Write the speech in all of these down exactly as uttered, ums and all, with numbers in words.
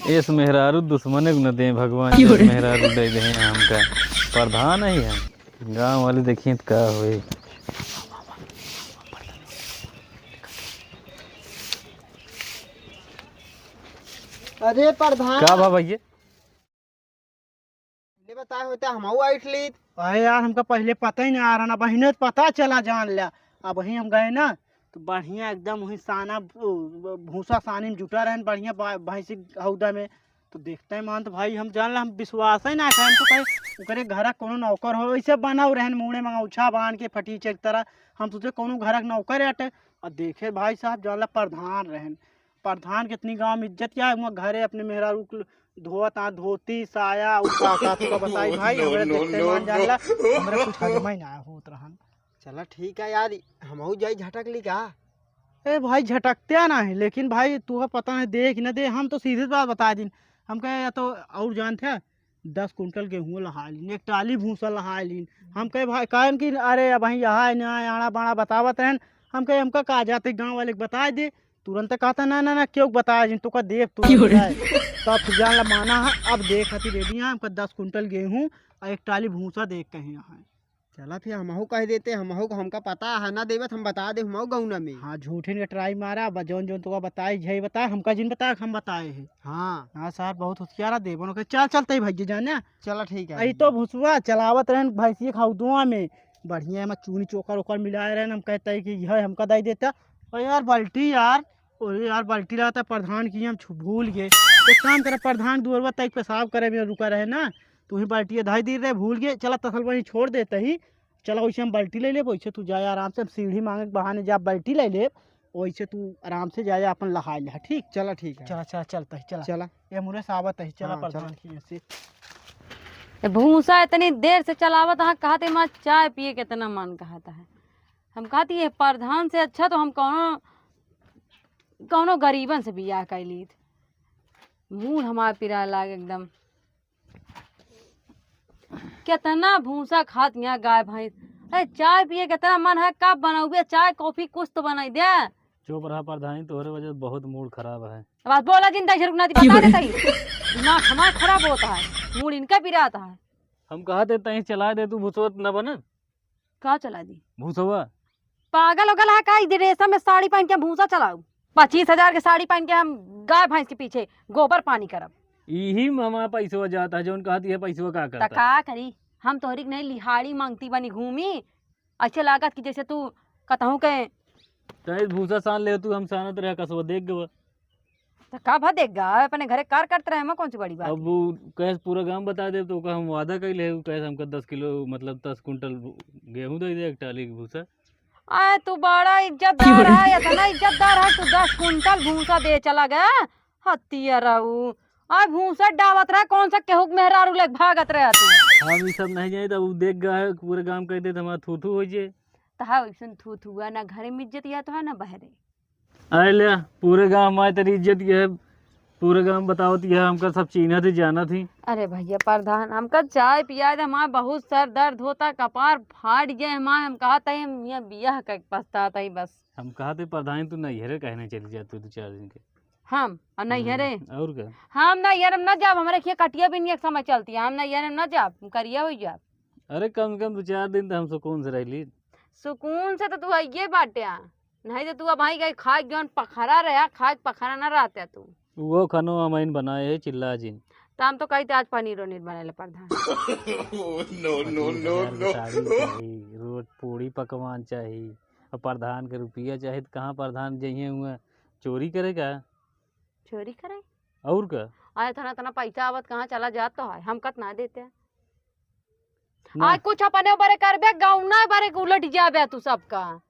एस मेहरारू दुश्मने को न दे भगवान, एस मेहरारू दे दे हमका। प्रधान ही है, गाँव वाले देखिए तो का होई। अरे प्रधान। का बा भैया? ले बताए होता हमहू आइट लीत। अरे यार, हमका पहिले पता ही ना आ रहा ना, बहिने तो पता चला जान ल्या। अब वहीं हम गए ना, तो बढ़िया एकदम वहीं साना, उ, भूसा सानी में जुटा रहन, बढ़िया बा-, भैंसी हौदा में। तो देखते ही मान तो भाई, हम जान ला, हम विश्वास ही ना खाए, हम तो कहे ओकरे घर कोनो नौकर हो, ऐसे बनाऊ रहन, मुड़े मंगौछा बांध के फटीचे की तरह। हम सोचे कोनो घर के नौकर अटे, और देखे भाई साहब, जान ला प्रधान रहन। प्रधान के इतनी गाँव में इज्जत क्या है, वहाँ घरे अपने मेहरारू के धोवत आ, धोती, साया, उ का, का तुका बताई भाई, हमरे देखते मान जान ला, हमरे कुछ हजमा ही ना होत रहन। चला ठीक है यार, हमहू जाई झटक ली का? ए भाई, झटकते ना है, लेकिन भाई तुका पता नहीं दे कि ना दे, हम तो सीधे बात बता दिन। हम कहे या तो और जानते हैं, दस कुंटल गेहूँ लहा लीन, एक टाली भूसा लहा लीन। हम कहे भाई, कहन कि अरे अब भाई यहाँ है ना, आड़ा बाड़ा बतावत रहन। हम कहे हमका का जाते गाँव वाले के बताए दे, तुरंत कहता ना, ना, ना, क्यों बताए जिन, तुका देव तुरंत क्यों रे? जाए। तो अब जान ला माना है, अब देख हती दे दिया हमका दस कुंटल गेहूँ और एक टाली भूसा देख कहे यहाँ। चला फिर हमहू कह देते, हमहू को हमका पता है ना देवत, हम बता दे हमहू गौना में। हाँ, झूठिन के ट्राई मारा, अब जौन जौन तुका बताए, झे बताए, हमका जिन बताए, हम बताए है। हाँ। हाँ सर, बहुत होशियारा देवन के। चल, चलते ही भैया जाने। चला ठीक है। आई तो भुसवा चलावत रहन भैंसिया खाऊ दुआ में, बढ़िया एमा चूनी चोकर ओकर मिलाए रहन, हम कहते हैं कि यह हमका दे देता। और यार बाल्टी यार, अरे यार बाल्टी रहता प्रधान की हम छु-, भूल गए। एक काम करे प्रधान, दुअरवा तक पेशाब करे में रुका रहे ना, तू ही बाल्टी धाई दी रहे, भूल गए। चला तसल वहीं छोड़ देते ही, चला वैसे हम बाल्टी ले लेब, वैसे तू जाए आराम से, हम सीढ़ी मांगे के बहाने जा बाल्टी ले लेब, वैसे तू आराम से जाए अपन लहाई ले, ठीक? चला ठीक है। चला, चला, चलता ही, चला। चला। ये मुरे सावत है, चला हाँ, प्रधान चला। की से। ये भूसा इतनी देर से चलावत है, कहते माँ चाय पिए के इतना मन कहता है। हम कहती है प्रधान से अच्छा तो हम कौनो, कौनो गरीबन से बियाह कर लीत। मूड हमार पिराए लाग एकदम। कितना भूसा खात यहाँ गाय भैंस। अरे चाय पिए कितना मन है, कब बनाउबे चाय कॉफी कुछ तो बनाई दे। चुप रहा प्रधानी, तोहरे वजह से बहुत मूड खराब है। अब आज बोला जिन तैसे रुकना दी, बता दे तई। दिमाग हमार खराब होता है, मूड इनका पिराता है। हम कहा थे तई चला दे, तू भूसवत न बना। का चला दी? भूसवा। पागल हो गल है का? ई रेशम में साड़ी पहन के भूसा चलाऊ? पच्चीस हजार के साड़ी पहन के हम गाय भैंस के पीछे गोबर पानी करब। इही में हमारा पैसवा जाता है, जौन कहती है पैसवा का त करता? का करी? हम तोहरी के नहीं लिहाड़ी मांगती बनी घूमी। ऐसे लागत कि जैसे तू कतहूँ के तैं भूसा सान ले तू, हम सानत रहे कसवा देख गवा। त का भा देख गा, अपने घरे कार करत रहे, एमा कौन सी बड़ी बात अब है? वो कहे पूरा गांव बता दे, तो ओका हम वादा कइले, उ कहे हमका दस किलो, मतलब दस कुंटल गेहूं दे दे, एक टाली के भूसा। आए, तू बड़ा इज्जतदार है, इतना इज्जतदार है, तू दस कुंटल भूसा दे चला गया, हत्या रहू। आए, भूसा डावत रहा, कौन सा केहू के मेहरारू लेके भागत रहा तू? हम ई सब नहीं जानी, तब उ देख गया है, पूरे गांव कह दे, तो हमारा थू थू हो जे। तहा वैसन थू थुआ ना घरे में इज्जत या तो है ना बहरे। आए ले, पूरे गांव में तेरी इज्जत ये है, पूरे गांव बतावत ये है, हमका सब चीन्हत ही जानत ही। अरे भैया प्रधान, हमका चाय पिया दे, हमार बहुत सर दर्द होता, कपार फाट गए हमार, हम कहत ही हम ये बियाह के पछतात ही बस। हम कहत ही प्रधान तू नैहरे कहने चली जा तू दो चार दिन के। हम और नैहरे? हम्म, और का? हम नैहरे में न जाब, हमरे खिया कटिया भी नहीं एक समय चलती है, हम नैहरे में न जाब, हम करिया हो जाब। अरे कम से कम दो चार दिन तो हम सुकून से रह ली। सुकून से तो तू आइए बाटे आ। नहीं तो तू अब भाई कहीं खाए जौन पखरा रहा, खाए पखरा ना रहते तू। वो खानो हम आइन बनाए है, चिल्ला जिन। तो हम तो कही थे आज पनीर वनीर बनाए ले प्रधान। No, no, no, पच्चीस हजार के no। साड़ी चाही, रोज पूड़ी पकवान चाही, और प्रधान के रुपया चाही, तो कहाँ प्रधान जइहे हुए चोरी करेगा? चोरी करे? और का? अरे इतना, इतना पैसा आवत कहाँ चला जात तो है, हम कत ना देते। ना। आज कुछ अपने बरे करबे, गौना बरे उलट जाबे तू सबका।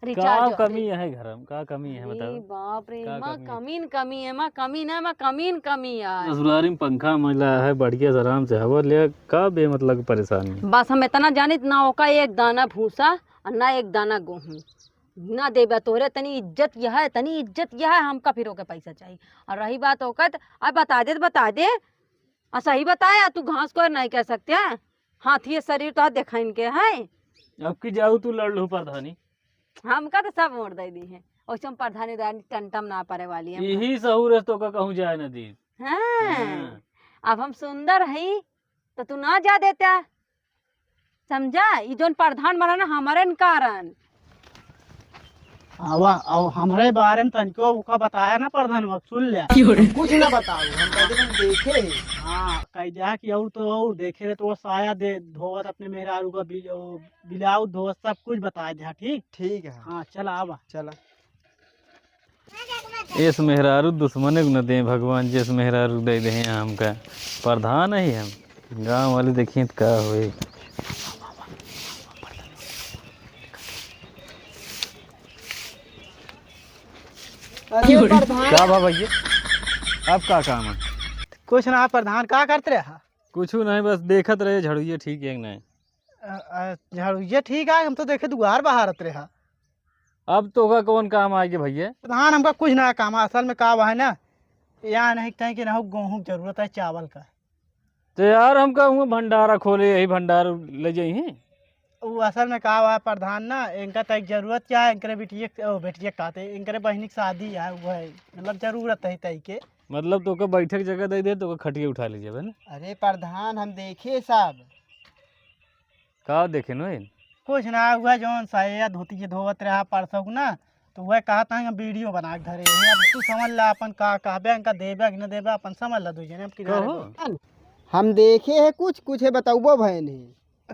रिचार्ज का कमी है घर में? का कमी है, अरे बताओ? बाप रे, का माँ कमी है? कमीन कमी है, माँ कमीन है, माँ कमीन कमी है। ससुरारी में पंखा मिला है, बढ़िया से आराम से हवा ले, का बेमतलब की परेशानी? बस हम इतना जानित ना, ओका एक दाना भूसा और ना एक दाना गेहूं ना देबे। तोहरे तनी इज्जत यह है, तनी इज्जत यह है, हमका फिर ओके पैसा चाहिए। और रही बात ओकर, अब बता दे तो बता दे, आ सही बताए, आ तू घास को नहीं कह सकते हैं, हाथी ये शरीर तो देखा इनके है। अब की जाऊ तू लड़ लो प्रधानी। हमका तो सब वोट दे दी है, वैसे हम प्रधानी उधानी टंटम ना पड़े वाली है। यही सहूर है तो का कहूँ जाए ना दी। हाँ। हाँ। अब हम सुंदर हई, त तू ना जा देता। समझा? ई जौन प्रधान बना ना, हमरे न कारण। आवा, अब हमरे बारे में तनिको ओका बताया ना प्रधान, अब सुन ले। क्यों रे? कुछ ना बताओ, हम कह दे, हम देखे हैं। हाँ, कह दिया कि और तो और देखे रहे तो वो साया दे धोवत अपने मेहरारू का बि-, ओ, ब्लाउज धोवत सब कुछ बताया दिया, ठीक? ठीक है। हाँ, चला आवा। चला। एस मेहरारू दुश्मने को न दे भगवान, जेस मेहरारू दे दे हैं हमका। प्रधान ही हम, गाँव वाले देखिए त का होई। अरे प्रधान। का बा भैया? अब का काम है? कुछ ना प्रधान, का करत रहे? कुछ नहीं, बस देखत रहे झड़ुए ठीक है कि नहीं। अ, अ, झाड़ू ये ठीक है, हम तो देखे दुआर बहारत रहे। अब तोका कौन काम आइगे भैया? प्रधान, हमका कुछ ना काम, असल में का बा है ना, यहाँ नहीं कहीं कि ना हो, गेहूं की जरूरत है, चावल का। तो यार, हमका हुआ भंडारा खोले, यही भंडार ले जाई हैं। वो असल में का बा प्रधान ना, इनका तक जरूरत क्या है, इनकरे बिटिये के, ओ, बेटिये के कहते, इनकरे बहिनी की शादी है, वो है, मतलब जरूरत है तई के। मतलब तोका बैठे के जगह दे दे, तोका खटिया उठा लीजिए, है ना? अरे प्रधान, हम देखे सब। का देखे नो इन? कुछ ना, हुआ जौन साया धोती के धोवत रहा परसों को ना, तो वह कहा था हम वीडियो बना के धरे हैं। अब तू समझ ला अपन का कहबे, इनका देबे कि न देबे, अपन समझ ला दू जने, अब किनारे कहो। बैठ। हम देखे है कुछ, कुछ है बताउबो भय नहीं।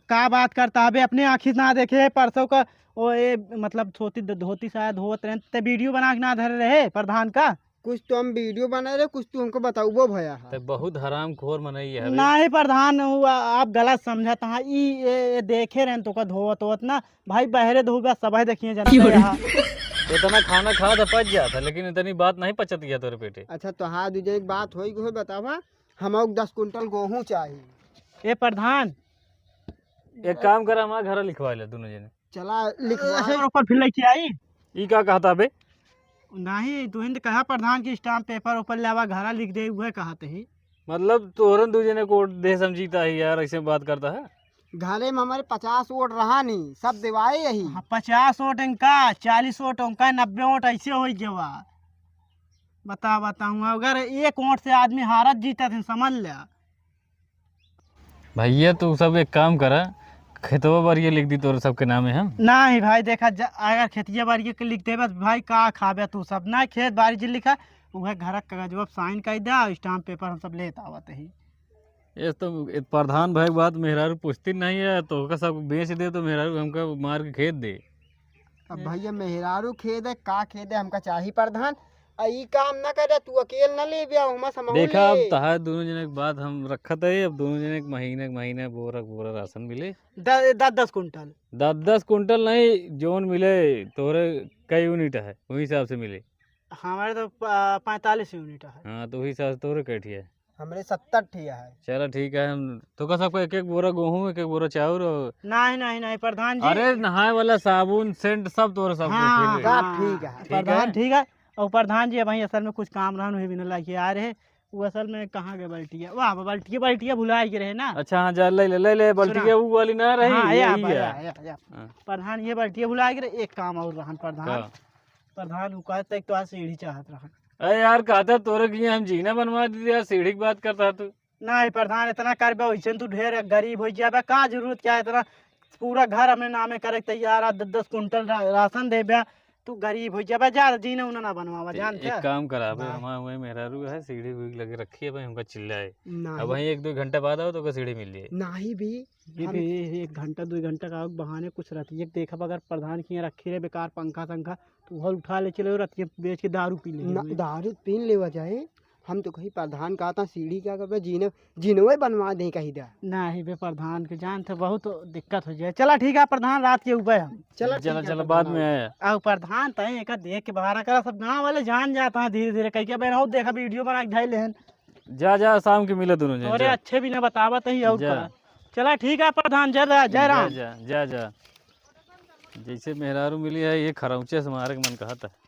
का बात करता हबे, अपने आँखी से ना देखे है परसों का, ओ ए, मतलब धोती, धोती साया धोवत रहे, ते वीडियो बना के ना धरे रहे प्रधान का? कुछ तो हम वीडियो बना रहे, कुछ तू हमको बताउबो भया है। ते बहुत हरामखोर मनई है बे। नहीं प्रधान, वो आ-, आप गलत समझत हाँ। ई ए, ए देखे रहन तोका धोवत होवत ना, भाई बहरे धोबे सबहे देखिए जनता यहाँ। इतना खाना खा तो पच जाता, लेकिन इतनी बात नहीं पचत गया तोरे पेटे। अच्छा तो हाँ, दूजे एक बात होई, होई बतावा, हम दस कुंटल गेहूं चाहिए। ए प्रधान, एक काम कर, हमारे घर लिखवा ले दोनों जने। चला लिखवा। अच्छा, ऊपर फिर लेके आई। ई का कहता बे? नहीं, तू हिंद कहा प्रधान की स्टाम्प पेपर ऊपर लावा, घरा लिख दे, उहे कहत ही। मतलब तोरन दू जने को देह समझीता है यार, ऐसे बात करता है। घरे में हमारे पचास वोट रहा नहीं, सब देवाए यही। हाँ, पचास वोट इनका, चालीस वोट उनका, नब्बे वोट ऐसे हो गया। बता, बताऊँ, अगर एक वोट से आदमी हारत जीतत है, समझ ले। भैया, तू सब एक काम करा, खेतवा बारिये लिख दी तोरे सबके नामे हम। नहीं भाई, देखा, ज-, अगर खेतिया बारिये के लिख देबे, भाई, का खाबे तू सब? ना, खेत बारी जे लिखा, उहे घर का कागजवा साइन कर दे, और स्टाम्प पेपर हम सब लेत आवत ही। ये तो, ये प्रधान भाई बात मेहरारू पूछती नहीं है, तो ओका सब बेच दे, तो मेहरारू हमका मार के खेत दे। अब भैया, मेहरारू खेदे, का खेदे, हमका चाही प्रधान। आ, ई काम ना करे, तू अकेल ना लेबे, ओमा समाओ देखा, अब ले। तहार दोनों जने के बात हम रखत है, अब दोनों जने के महीने के महीने बोरा के बोरा राशन मिले। द-, दस दस कुंटल। दस दस कुंटल नहीं, जौन मिले, तोरे कई यूनिट है, वही हिसाब से मिले। हमारे तो प-, पैंतालीस यूनिट है। हाँ, तो वही हिसाब से तोरे कई ठिया है। हमरे सत्तर ठिया है। चला ठीक है, हम तोका सबको एक एक बोरा गेहूं, एक एक बोरा चाउर और नहीं, नहीं, नहीं, प्रधान जी। अरे, नहाए वाला साबुन, सेंट, सब तोरे सबको हाँ, free। हाँ, ठीक है। ठीक है। प्रधान ठीक है, और प्रधान जी, अबहीं असल में कुछ काम रहन, वही बिना लाके आ रहे। वो असल में कहाँ गए बल्टिया? वाह, बल्टिया, बल्टिया भुला के रहे ना। अच्छा, हाँ, जा, ले ले, ले ले, बल्टिया सुना। वो वाली ना रही, हाँ, या, यही या, है। या, या, या। हाँ। प्रधान, ये बल्टिया भुला के रहे, एक काम और रहन प्रधान। का? प्रधान, वो कहते तो आज सीढ़ी चाहत रहन। अरे यार, कहता तोरे के लिए हम जीना बनवा दी यार, सीढ़ी की बात करता तू। नहीं प्रधान, इतना करबे, वैसे तू ढेर गरीब हो जाबे, का जरूरत क्या है इतना? पूरा घर हमरे नामे करे के तैयार है, दस दस कुंटल रा-, राशन देबे, तू गरीब हो जाबे, जा जीना उना ना बनवावा, ए-, जानते एक हैं? काम कराबे, हाँ। हमारे वही मेहरारू है, सीढ़ी उड़ी लगे रखी है भाई, हमका चिल्लाए। नहीं। अब वहीं एक दो घंटा बाद आओ तो ओका सीढ़ी मिल जाए। नहीं भी, ये हम भी एक घंटा, दो घंटा का बहाने कुछ रहती है, देखब अगर प्रधान के यहाँ रखी रहे बेकार पंखा संखा, तो उहल उठा ले चले, रतिया बेच के दारू पी ले ना, हुए। दारू पीन लेवा जाए। हम तो कही प्रधान कहता सीढ़ी क्या करबे, जीने, जीनवे बनवा दे कही दा। नहीं बे प्रधान के जानते बहुत दिक्कत हो जाए। चला ठीक है प्रधान, रात के उबे हम। चला चला, ठीक है चला, बाद प्रधान। में आया। अब प्रधान तय एक देख के बहारा करा, सब गांव वाले जान जाता है धीरे धीरे कह के, बहन हो देखा वीडियो बना के धैले हैं। जा, जा, शाम के मिले दोनों जन, अरे जा। अच्छे भी ना बतावत ही और जा। का। चला ठीक है प्रधान, जय रा-, जय जा, राम। जा, जा, जा। जैसे मेहरारू मिली है, ये खरौचे से मारे के मन कहत है।